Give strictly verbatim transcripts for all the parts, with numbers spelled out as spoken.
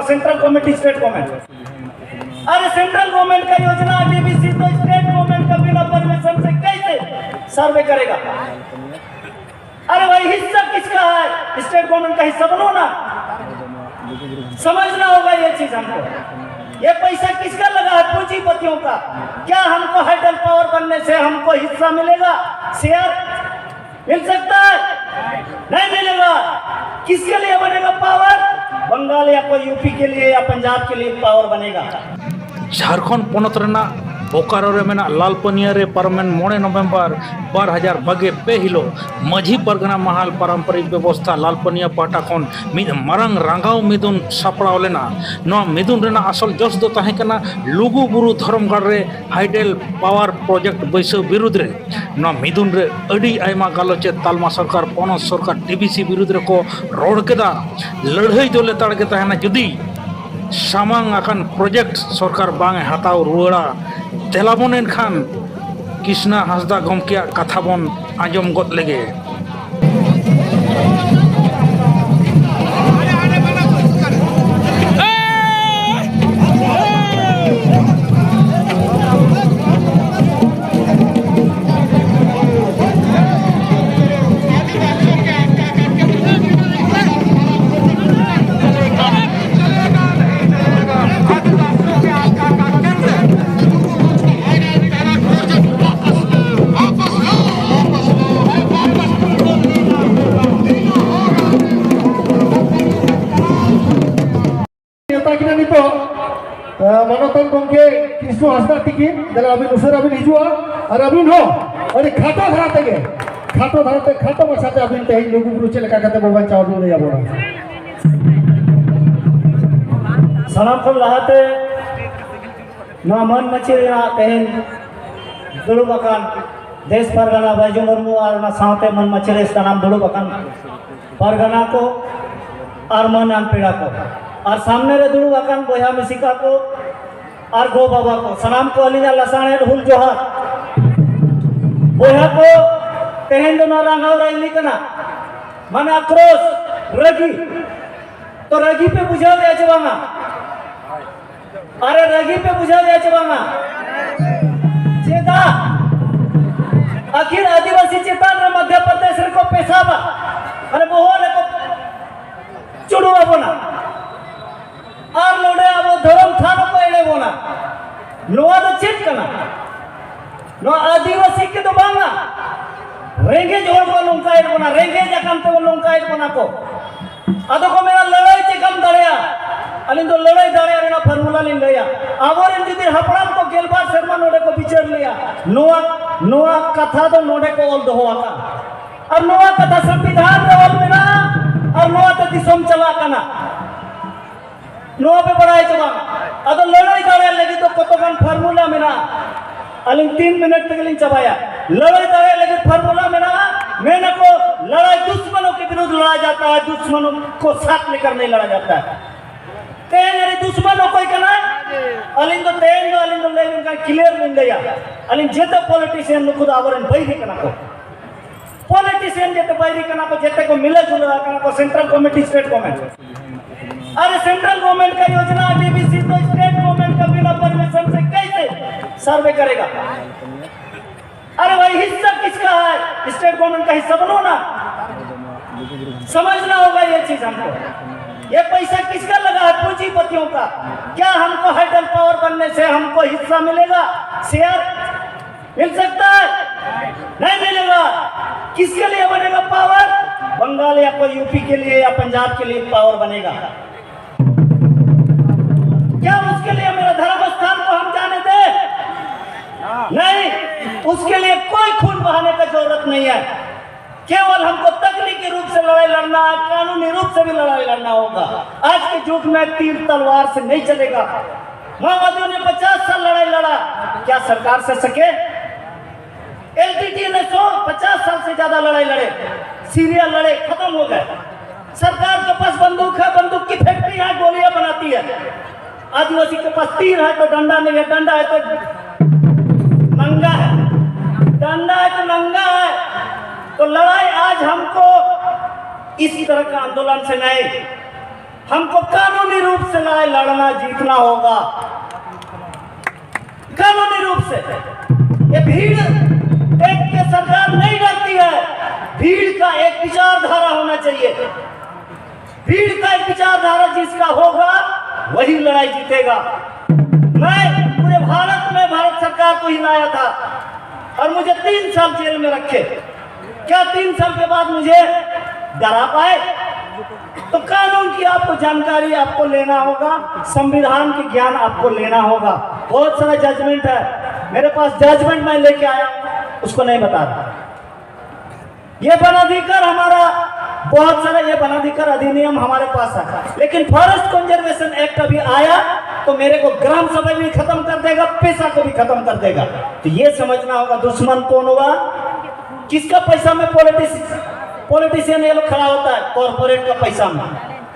Central government, state government. अरे, central government का योजना डीबीसी तो स्टेट गवर्नमेंट का बिना परमिशन से कैसे सर्वे करेगा? अरे भाई, हिस्सा किसका है? स्टेट गवर्नमेंट का हिस्सा बनो ना। समझना होगा ये चीज हमको। ये पैसा किसका लगा है? पूंजीपतियों का। क्या हमको हाइडल पावर बनने से हमको हिस्सा मिलेगा, शेयर? मिल सकता है? नहीं मिलेगा। किसके लिए बनेगा पावर? बंगाल या कोई यूपी के लिए या पंजाब के लिए पावर बनेगा। ᱡᱷᱟᱲᱠᱷᱚᱸᱰ ᱯᱚᱱᱚᱛ ᱨᱮᱱᱟᱜ ᱵᱳᱠᱟᱨᱳ ᱨᱮ ᱢᱮᱱᱟᱜ ᱞᱟᱞᱯᱟᱹᱱᱤᱭᱟ ᱨᱮ ᱯᱟᱨᱚᱢᱮᱱ ᱢᱚᱬᱮ ᱱᱚᱵᱷᱮᱢᱵᱚᱨ ᱵᱟᱨ ᱦᱟᱡᱟᱨ ᱵᱟᱜᱮ ᱯᱮ ᱦᱤᱞᱳᱜ ᱢᱟᱹᱡᱷᱤ ᱯᱟᱨᱜᱟᱱᱟ ᱢᱟᱦᱟᱞ ᱯᱟᱨᱟᱢᱯᱚᱨᱤᱠ ᱵᱮᱵᱚᱥᱛᱷᱟ ᱞᱟᱞᱯᱟᱹᱱᱤᱭᱟ ᱯᱟᱦᱴᱟ ᱠᱷᱚᱱ ᱢᱤᱫ ᱢᱟᱨᱟᱝ ᱨᱟᱸᱜᱟᱣ ᱢᱤᱫᱩᱱ ᱥᱟᱯᱲᱟᱣ ᱞᱮᱱᱟ᱾ ᱱᱚᱣᱟ ᱢᱤᱫᱩᱱ ᱨᱮᱱᱟᱜ ᱟᱥᱚᱞ ᱡᱚᱥ ᱫᱚ ᱛᱟᱦᱮᱸ ᱠᱟᱱᱟ ᱞᱩᱜᱩ ᱵᱩᱨᱩ ᱫᱷᱚᱨᱚᱢ ᱜᱟᱲ ᱨᱮ ᱦᱟᱭᱰᱮᱞ ᱯᱟᱣᱟᱨ ᱯᱨᱚᱡᱮᱠᱴ ᱵᱟᱹᱭᱥᱟᱹᱣ ᱵᱤᱨᱩᱫᱽ ᱨᱮ᱾ ᱱᱚᱣᱟ ᱢᱤᱫᱩᱱ ᱨᱮ ᱟᱹᱰᱤ ᱟᱭᱢᱟ ᱜᱟᱞᱚᱪ ᱮ ᱛᱟᱞᱢᱟ ᱥᱚᱨᱠᱟᱨ, ᱯᱚᱱᱚᱛ ᱥᱚᱨᱠᱟᱨ, ᱰᱤᱵᱤᱥᱤ ᱵᱤᱨᱩᱫᱽ ᱨᱮᱠᱚ ᱨᱚᱲ ᱠᱮᱫᱟ᱾ ᱞᱟᱹᱲᱦᱟᱹᱭ ᱫᱚ ᱞᱮᱛᱟᱲ ᱜᱮ ᱛᱟᱦᱮᱱᱟ᱾ ᱡᱩᱫᱤ ᱥᱟᱢᱟᱝ ᱟᱠᱟᱱ ᱯᱨᱚᱡᱮᱠᱴ ᱥᱚᱨᱠᱟᱨ ᱵᱟᱝ ᱮ ᱦᱟᱛᱟᱣ ᱨᱩᱣᱟᱹᱲᱟ, ᱫᱮᱞᱟᱵᱚᱱ ᱮᱱᱠᱷᱟᱱ ᱠᱨᱤᱥᱱᱟ ᱦᱟᱸᱥᱫᱟ ᱜᱚᱢᱠᱮᱭᱟᱜ ᱠᱟᱛᱷᱟ ᱵᱚᱱ ᱟᱸᱡᱚᱢ ᱜᱚᱫ ᱞᱮᱜᱮ᱾ ᱱᱮᱣᱛᱟ ᱠᱤᱱᱟ ᱱᱤᱛᱚᱜ ᱢᱟᱱᱚᱛᱟᱱ ᱜᱚᱢᱠᱮ ᱠᱨᱤᱥᱱᱚ ᱦᱟᱸᱥᱫᱟ ᱛᱤᱠᱤᱱ᱾ ᱫᱮᱞᱟ ᱟᱹᱵᱤᱱ ᱩᱥᱟᱹᱨᱟ ᱵᱤᱱ ᱦᱤᱡᱩᱜᱼᱟ᱾ ᱟᱨ ᱟᱹᱵᱤᱱ ᱦᱚᱸ ᱟᱹᱰᱤ ᱠᱷᱟᱴᱚ ᱫᱷᱟᱨᱟ ᱛᱮᱜᱮ, ᱠᱷᱟᱴᱚ ᱫᱷᱟᱨᱟᱛᱮ, ᱠᱷᱟᱴᱚ ᱢᱟᱪᱷᱟᱛᱮ ᱟᱹᱵᱤᱱ ᱛᱮᱦᱮᱧ ᱞᱩᱜᱩᱵᱩᱨᱩ ᱪᱮᱫ ᱞᱮᱠᱟ ᱠᱟᱛᱮ ᱵᱚ ᱵᱟᱧᱪᱟᱣ ᱵᱤᱱ ᱞᱟᱹᱭ ᱟᱵᱚᱱᱟ᱾ ᱥᱟᱱᱟᱢ ᱠᱷᱚᱱ ᱞᱟᱦᱟᱛᱮ ᱱᱚᱣᱟ ᱢᱟᱹᱱ ᱢᱟᱹᱪᱤ ᱨᱮᱱᱟᱜ ᱛᱮᱦᱮᱧ ᱫᱩᱲᱩᱵ ᱟᱠᱟᱱ ᱫᱮᱥ ᱯᱟᱨᱜᱟᱱᱟ ᱵᱟᱹᱭᱡᱩ ᱢᱩᱨᱢᱩ ᱟᱨ ᱚᱱᱟ ᱥᱟᱶᱛᱮ ᱢᱟᱹᱱ ᱢᱟᱹᱪᱤ ᱨᱮ ᱥᱟᱱᱟᱢ ᱫᱩᱲᱩᱵ ᱟᱠᱟᱱ ᱯᱟᱨᱜᱟᱱᱟ ᱠᱚ ᱟᱨ ᱢᱟᱹᱱᱟᱱ ᱯᱮᱲᱟ ᱠᱚ ᱟᱨ ᱥᱟᱢᱱᱮ ᱨᱮ ᱫᱩᱲᱩᱵ ᱟᱠᱟᱱ ᱵᱚᱭᱦᱟ ᱢᱤᱥᱤᱠᱟ ᱠᱚ ᱟᱨ ᱜᱚ ᱵᱟᱵᱟ ᱠᱚ, ᱥᱟᱱᱟᱢ ᱠᱚ ᱟᱹᱞᱤᱧᱟᱜ ᱞᱟᱥᱟᱬᱦᱮᱫ ᱦᱩᱞ ᱡᱚᱦᱟᱨ᱾ ᱵᱚᱭᱦᱟ ᱠᱚ, ᱛᱮᱦᱮᱧ ᱫᱚ ᱱᱚᱣᱟ ᱨᱟᱸᱜᱟᱣ ᱨᱮ ᱤᱫᱤ ᱠᱟᱱᱟ, ᱢᱟᱱᱮ ᱟᱠᱨᱳᱥ, ᱨᱟᱹᱜᱤ, ᱛᱚ ᱨᱟᱹᱜᱤ ᱯᱮ ᱵᱩᱡᱷᱟᱹᱣᱮᱫᱼᱟ ᱪᱮ ᱵᱟᱝᱟ? ᱟᱨᱮ ᱨᱟᱹᱜᱤ ᱯᱮ ᱵᱩᱡᱷᱟᱹᱣᱮᱫᱼᱟ ᱪᱮ ᱵᱟᱝᱟ? ᱪᱮᱫᱟᱜ? ᱟᱹᱠᱷᱤᱨ ᱟᱹᱫᱤᱵᱟᱹᱥᱤ ᱪᱮᱛᱟᱱ ᱨᱮ ᱢᱚᱫᱽᱫᱷᱚ ᱯᱨᱚᱫᱮᱥ ᱨᱮᱠᱚ ᱯᱮᱥᱟᱵᱟ, ᱢᱟᱱᱮ ᱵᱚᱦᱚᱜ ᱨᱮᱠᱚ ᱪᱩᱲᱩ ᱟᱵᱚᱱᱟ᱾ ᱟᱨ ᱱᱚᱰᱮ ᱟᱵᱚ ᱫᱷᱚᱨᱚᱢ ᱛᱷᱟᱱ ᱦᱚᱸᱠᱚ ᱮᱲᱮ ᱵᱚᱱᱟ᱾ ᱱᱚᱣᱟ ᱫᱚ ᱪᱮᱫ ᱠᱟᱱᱟ? ᱱᱚᱣᱟ ᱟᱹᱫᱤᱵᱟᱹᱥᱤ ᱠᱚᱫᱚ ᱵᱟᱝᱟ, ᱨᱮᱸᱜᱮᱡ ᱦᱚᱲ ᱠᱚ ᱱᱚᱝᱠᱟᱭᱮᱫ ᱵᱚᱱᱟ, ᱨᱮᱸᱜᱮᱡ ᱟᱠᱟᱱ ᱛᱮᱵᱚᱱ ᱱᱚᱝᱠᱟᱭᱮᱫ ᱵᱚᱱᱟ ᱠᱚ᱾ ᱟᱫᱚ ᱠᱚ ᱢᱮᱱᱟ, "ᱞᱟᱹᱲᱦᱟᱹᱭ ᱪᱮᱠᱟᱢ ᱫᱟᱲᱮᱭᱟᱜᱼᱟ?" ᱟᱹᱞᱤᱧ ᱫᱚ ᱞᱟᱹᱲᱦᱟᱹᱭ ᱫᱟᱲᱮᱭᱟᱜ ᱨᱮᱱᱟᱜ ᱯᱷᱚᱨᱢᱩᱞᱟ ᱞᱤᱧ ᱞᱟᱹᱭᱟ᱾ ᱟᱵᱚᱨᱮᱱ ᱡᱩᱫᱤ ᱦᱟᱯᱲᱟᱢ ᱠᱚ ᱜᱮᱞᱵᱟᱨ ᱥᱮᱨᱢᱟ ᱱᱚᱰᱮ ᱠᱚ ᱵᱤᱪᱟᱹᱨ ᱞᱮᱭᱟ, ᱱᱚᱣᱟ, ᱱᱚᱣᱟ ᱠᱟᱛᱷᱟ ᱫᱚ ᱱᱚᱰᱮ ᱠᱚ ᱚᱞ ᱫᱚᱦᱚ ᱟᱠᱟᱫᱼᱟ᱾ ᱟᱨ ᱱᱚᱣᱟ ᱠᱟᱛᱷᱟ ᱥᱚᱝᱵᱤᱫᱷᱟᱱ ᱨᱮ ᱚᱞ ᱢᱮᱱᱟᱜᱼᱟ, ᱟᱨ ᱱᱚᱣᱟ ᱛᱮ ᱫᱤᱥᱚᱢ ᱪᱟᱞᱟᱜ ᱠᱟᱱᱟ᱾ ᱱᱚᱣᱟ ᱯᱮ ᱵᱟᱲᱟᱭ ᱪᱮ ᱵᱟᱝ? ᱟᱫᱚ ᱞᱟᱹᱲᱦᱟᱹᱭ ᱫᱟᱲᱮᱭᱟᱜ ᱞᱟᱹᱜᱤᱫ ᱫᱚ ᱠᱚᱛᱚᱜᱟᱱ ᱯᱷᱚᱨᱢᱩᱞᱟ ᱢᱮᱱᱟᱜᱼᱟ᱾ ᱟᱹᱞᱤᱧ ᱛᱤᱱ ᱢᱤᱱᱤᱴ ᱛᱮᱜᱮ ᱞᱤᱧ ᱪᱟᱵᱟᱭᱟ᱾ ᱞᱟᱹᱲᱦᱟᱹᱭ ᱫᱟᱲᱮᱭᱟᱜ ᱞᱟᱹᱜᱤᱫ ᱯᱷᱚᱨᱢᱩᱞᱟ ᱢᱮᱱᱟᱜᱼᱟ, ᱢᱮᱱᱟᱠᱚ, "ᱞᱟᱲᱟᱭ ᱫᱩᱥᱢᱟᱱᱚ ᱠᱮ ᱵᱤᱨᱩᱫᱷ ᱞᱟᱲᱟ ᱡᱟᱛᱟ ᱦᱟᱭ, ᱫᱩᱥᱢᱟᱱᱚ ᱠᱚ ᱥᱟᱛ ᱞᱮᱠᱟᱨ ᱱᱟᱦᱤ ᱞᱟᱲᱟ ᱡᱟᱛᱟ ᱦᱟᱭ᱾" ᱛᱮᱦᱮᱧ ᱟᱹᱞᱤᱧ ᱫᱩᱥᱢᱟᱱ ᱚᱠᱚᱭ ᱠᱟᱱᱟᱭ? ᱟᱹᱞᱤᱧ ᱫᱚ ᱛᱮᱦᱮᱧ ᱫᱚ ᱟᱹᱞᱤᱧ ᱫᱚ ᱞᱟᱹᱭ ᱞᱮᱱᱠᱷᱟᱱ ᱠᱞᱤᱭᱟᱨ ᱞᱤᱧ ᱞᱟᱹᱭᱟ, ᱟᱹᱞᱤᱧ ᱡᱮᱛᱮ ᱯᱚᱞᱤᱴᱤᱥᱤᱭᱟᱱ ᱱᱩᱠᱩ ᱫᱚ ᱟᱵᱚᱨᱮᱱ ᱵᱟᱹᱭᱨᱤ ᱠᱟᱱᱟ ᱠᱚ᱾ ᱯᱚᱞᱤᱴᱤᱥᱤᱭᱟᱱ ᱡᱮᱛᱮ ᱵᱟᱹᱭᱨᱤ ᱠᱟᱱᱟ ᱠᱚ, ᱡᱮᱛᱮ ᱠᱚ ᱢᱤᱞᱟᱹ ᱡᱩᱞᱟᱹ ᱟᱠᱟᱱᱟ ᱠᱚ, ᱥᱮᱱᱴᱨᱟᱞ ᱜᱚᱵᱷᱨᱱᱢᱮᱱᱴ, ᱥᱴᱮᱴ ᱜᱚᱵᱷᱨᱱᱢᱮᱱᱴ᱾ ᱟᱨᱮ ᱥᱮᱱᱴᱨᱟᱞ ᱜᱚᱵᱷᱨᱱᱢᱮᱱᱴ ᱠᱟ ᱭᱳᱡᱱᱟ, ᱰᱤᱵᱤᱥᱤ ᱫᱚ ᱥᱴᱮᱴ ᱜᱚᱵᱷᱨᱱᱢᱮᱱᱴ ᱠᱟ ᱵᱤᱱᱟ ᱯᱟᱨᱢᱤᱥᱚᱱ ᱥᱮ ᱠᱮᱥᱮ ᱥᱟᱨᱵᱷᱮ ᱠᱟᱨᱮᱜᱟ? अरे भाई, हिस्सा किसका है? स्टेट गवर्नमेंट का हिस्सा बनो ना। समझना होगा ये चीज हमको। ये पैसा किसका लगा है? पूंजीपतियों का। क्या हमको हाइडल पावर बनने से हमको हिस्सा मिलेगा, शेयर? मिल सकता है? नहीं मिलेगा। किसके लिए बनेगा पावर? बंगाल या कोई यूपी के लिए या पंजाब के लिए पावर बनेगा। क्या उसके लिए मेरा धर्म स्थान को हम जाने दें? नहीं, उसके लिए कोई खून बहाने का जरूरत नहीं है। केवल हमको तकनीकी रूप से लड़ाई लड़ना है, कानूनी रूप से भी लड़ाई लड़ना होगा। आज के युग में तीर तलवार से नहीं चलेगा। माओवादियों ने पचास साल लड़ाई लड़ा, क्या सरकार से सके? एलटीटीई ने सौ पचास साल से ज्यादा लड़ाई लड़े, सीरिया लड़े, खत्म हो गए। सरकार के पास बंदूक है, बंदूक की फैक्ट्री है, गोलियां बनाती है। आदिवासी के पास तीर है तो डंडा नहीं है, डंडा है तो नंगा है, डंडा है तो नंगा है। तो लड़ाई आज हमको इस तरह का आंदोलन से नहीं, हमको कानूनी रूप से लड़ाई लड़ना, जीतना होगा, कानूनी रूप से। ये भीड़ देख के सरकार नहीं डरती है। भीड़ का एक विचारधारा होना चाहिए। भीड़ का एक विचारधारा जिसका होगा, वही लड़ाई जीतेगा। मैं पूरे भारत में भारत सरकार को हिलाया था और मुझे तीन साल जेल में रखे। क्या तीन साल के बाद मुझे डरा पाए? तो कानून की आपको जानकारी आपको लेना होगा, संविधान की ज्ञान आपको लेना होगा। बहुत सारा जजमेंट है मेरे पास, जजमेंट मैं लेके आया, उसको नहीं बता रहा। ये वनाधिकार हमारा, बहुत सारा ये वनाधिकार अधिनियम हमारे पास है, लेकिन फॉरेस्ट कंजर्वेशन एक्ट अभी आया तो मेरे को ग्राम सभा भी खत्म कर देगा, पेसा को भी खत्म कर देगा। तो ये समझना होगा दुश्मन कौन हुआ, किसका पैसा में पॉलिटिक्स पॉलिटिशियन ये लोग खड़ा होता है, कॉरपोरेट का पैसा में।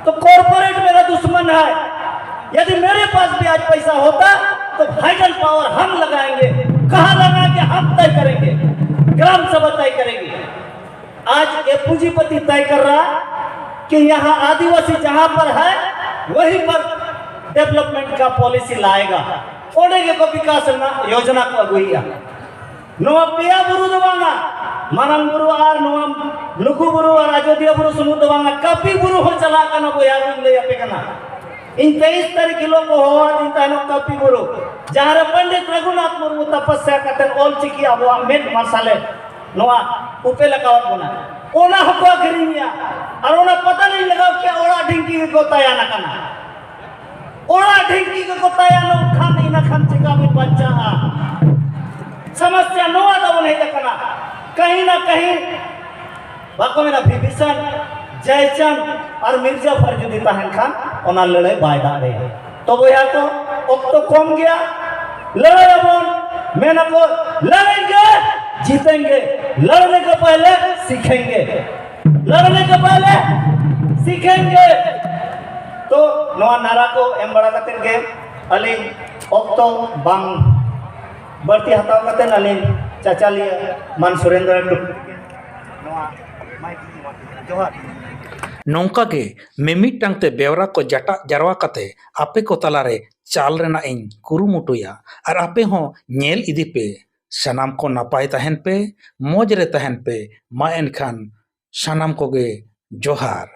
तो कॉरपोरेट मेरा दुश्मन है। यदि मेरे पास भी आज पैसा होता तो हाइडल पावर हम लगाएंगे। कहाँ लगाएंगे, हम तय करेंगे, ग्राम सभा तय करेंगे। आज ये पूंजीपति तय कर रहा कि यहाँ आदिवासी जहां पर है वहीं पर डेवलपमेंट का पॉलिसी लाएगा। ओडे को विकास योजना को अगुआ। ᱱᱚᱣᱟ ᱯᱮᱭᱟ ᱵᱩᱨᱩ ᱫᱚ ᱵᱟᱝᱟ, ᱢᱟᱨᱟᱝ ᱵᱩᱨᱩ ᱟᱨ ᱱᱚᱣᱟ ᱞᱩᱜᱩ ᱵᱩᱨᱩ ᱟᱨ ᱟᱡᱚᱫᱤᱭᱟᱹ ᱵᱩᱨᱩ ᱥᱩᱢᱩᱝ ᱫᱚ ᱵᱟᱝᱟ, ᱠᱟᱹᱯᱤ ᱵᱩᱨᱩ ᱦᱚᱸ ᱪᱟᱞᱟᱜ ᱠᱟᱱᱟ ᱵᱚᱭᱦᱟ, ᱤᱧ ᱞᱟᱹᱭ ᱟᱯᱮ ᱠᱟᱱᱟ᱾ ᱤᱧ ᱛᱮᱭᱤᱥ ᱛᱟᱹᱨᱤᱠᱷ ᱦᱤᱞᱳᱜ ᱠᱚ ᱦᱚᱦᱚᱣᱟᱫᱤᱧ ᱛᱟᱦᱮᱱᱚᱜ ᱠᱟᱹᱯᱤ ᱵᱩᱨᱩ, ᱡᱟᱦᱟᱸ ᱨᱮ ᱯᱚᱱᱰᱤᱛ ᱨᱚᱜᱷᱩᱱᱟᱛᱷ ᱢᱩᱨᱢᱩ ᱛᱟᱯᱚᱥᱭᱟ ᱠᱟᱛᱮ ᱚᱞ ᱪᱤᱠᱤ ᱟᱵᱚᱣᱟᱜ ᱢᱮᱫ ᱢᱟᱨᱥᱟᱞᱮ ᱱᱚᱣᱟ ᱩᱯᱮᱞ ᱟᱠᱟᱣᱟᱫ ᱵᱚᱱᱟ, ᱚᱱᱟ ᱦᱚᱸᱠᱚ ᱟᱹᱠᱷᱨᱤᱧᱮᱜᱼᱟ᱾ ᱟᱨ ᱚᱱᱟ ᱯᱟᱛᱟ ᱞᱤᱧ ᱞᱟᱜᱟᱣ ᱠᱮᱜᱼᱟ, ᱚᱲᱟᱜ ᱰᱷᱤᱝᱠᱤ ᱜᱮᱠᱚ ᱛᱟᱭᱟᱱ ᱟᱠᱟᱱᱟ᱾ ᱚᱲᱟᱜ ᱰᱷᱤᱝᱠᱤ ᱜᱮᱠᱚ ᱛᱟᱭᱟᱱᱚᱜ ᱠᱷᱟᱱ ᱤᱱᱟᱹ ᱠᱷᱟᱱ ᱪᱮᱠᱟ ᱵᱤᱱ ᱵᱟᱧᱪᱟᱜᱼᱟ? ᱥᱚᱢᱚᱥᱭᱟ ᱱᱚᱣᱟ ᱛᱟᱵᱚᱱ ᱦᱮᱡ ᱟᱠᱟᱱᱟ᱾ ᱠᱟᱹᱦᱤ ᱱᱟ ᱠᱟᱹᱦᱤ ᱵᱟᱠᱚ ᱢᱮᱱᱟ, ᱵᱤᱵᱷᱤᱥᱚᱱ, ᱡᱚᱭᱪᱟᱸᱫ ᱟᱨ ᱢᱤᱨᱡᱟᱯᱷᱟᱨ ᱡᱩᱫᱤ ᱛᱟᱦᱮᱱ ᱠᱷᱟᱱ ᱚᱱᱟ ᱞᱟᱹᱲᱦᱟᱹᱭ ᱵᱟᱭ ᱫᱟᱲᱮᱭᱟᱜᱼᱟ᱾ ᱛᱚ ᱵᱚᱭᱦᱟ ᱠᱚ, ᱚᱠᱛᱚ ᱠᱚᱢ ᱜᱮᱭᱟ, ᱞᱟᱹᱲᱦᱟᱹᱭ ᱟᱵᱚᱱ, ᱢᱮᱱᱟᱠᱚ, ᱞᱟᱲᱮᱸᱜᱮ ᱡᱤᱛᱮᱸᱜᱮ, ᱞᱟᱲᱱᱮ ᱠᱮ ᱯᱟᱦᱞᱮ ᱥᱤᱠᱷᱮᱸᱜᱮ, ᱞᱟᱲᱱᱮ ᱠᱮ ᱯᱟᱦᱞᱮ ᱥᱤᱠᱷᱮᱸᱜᱮ᱾ ᱛᱚ ᱱᱚᱣᱟ ᱱᱟᱨᱟ ᱠᱚ ᱮᱢ ᱵᱟᱲᱟ ᱠᱟᱛᱮᱫ ᱜᱮ ᱟᱹᱞᱤᱧ ᱚᱠᱛᱚ ᱵᱟᱝ ᱵᱟᱹᱲᱛᱤ ᱦᱟᱛᱟᱣ ᱠᱟᱛᱮᱫ ᱟᱹᱞᱤᱧ ᱪᱟᱪᱟᱞᱤᱭᱟᱹ ᱢᱟᱱ ᱥᱩᱨᱮᱱᱫᱨᱚ ᱴᱩᱰᱩ ᱱᱚᱣᱟ ᱢᱟᱭᱤᱠ ᱞᱤᱧ ᱮᱢᱟ ᱯᱮ ᱠᱟᱱᱟ᱾ ᱡᱚᱦᱟᱨ᱾ ᱱᱚᱝᱠᱟ ᱜᱮ ᱢᱤᱢᱤᱫᱴᱟᱝ ᱛᱮ ᱵᱮᱣᱨᱟ ᱠᱚ ᱡᱟᱴᱟᱜ ᱡᱟᱨᱣᱟ ᱠᱟᱛᱮ ᱟᱯᱮ ᱠᱚ ᱛᱟᱞᱟᱨᱮ ᱪᱟᱞ ᱨᱮᱱᱟᱜ ᱤᱧ ᱠᱩᱨᱩᱢᱩᱴᱩᱭᱟ᱾ ᱟᱨ ᱟᱯᱮ ᱦᱚᱸ ᱧᱮᱞ ᱤᱫᱤ ᱯᱮ᱾ ᱥᱟᱱᱟᱢ ᱠᱚ ᱱᱟᱯᱟᱭ ᱛᱟᱦᱮᱱ ᱯᱮ, ᱢᱚᱡᱽ ᱨᱮ ᱛᱟᱦᱮᱱ ᱯᱮ᱾ ᱢᱟ ᱮᱱᱠᱷᱟᱱ ᱥᱟᱱᱟᱢ ᱠᱚᱜᱮ ᱡᱚᱦᱟᱨ᱾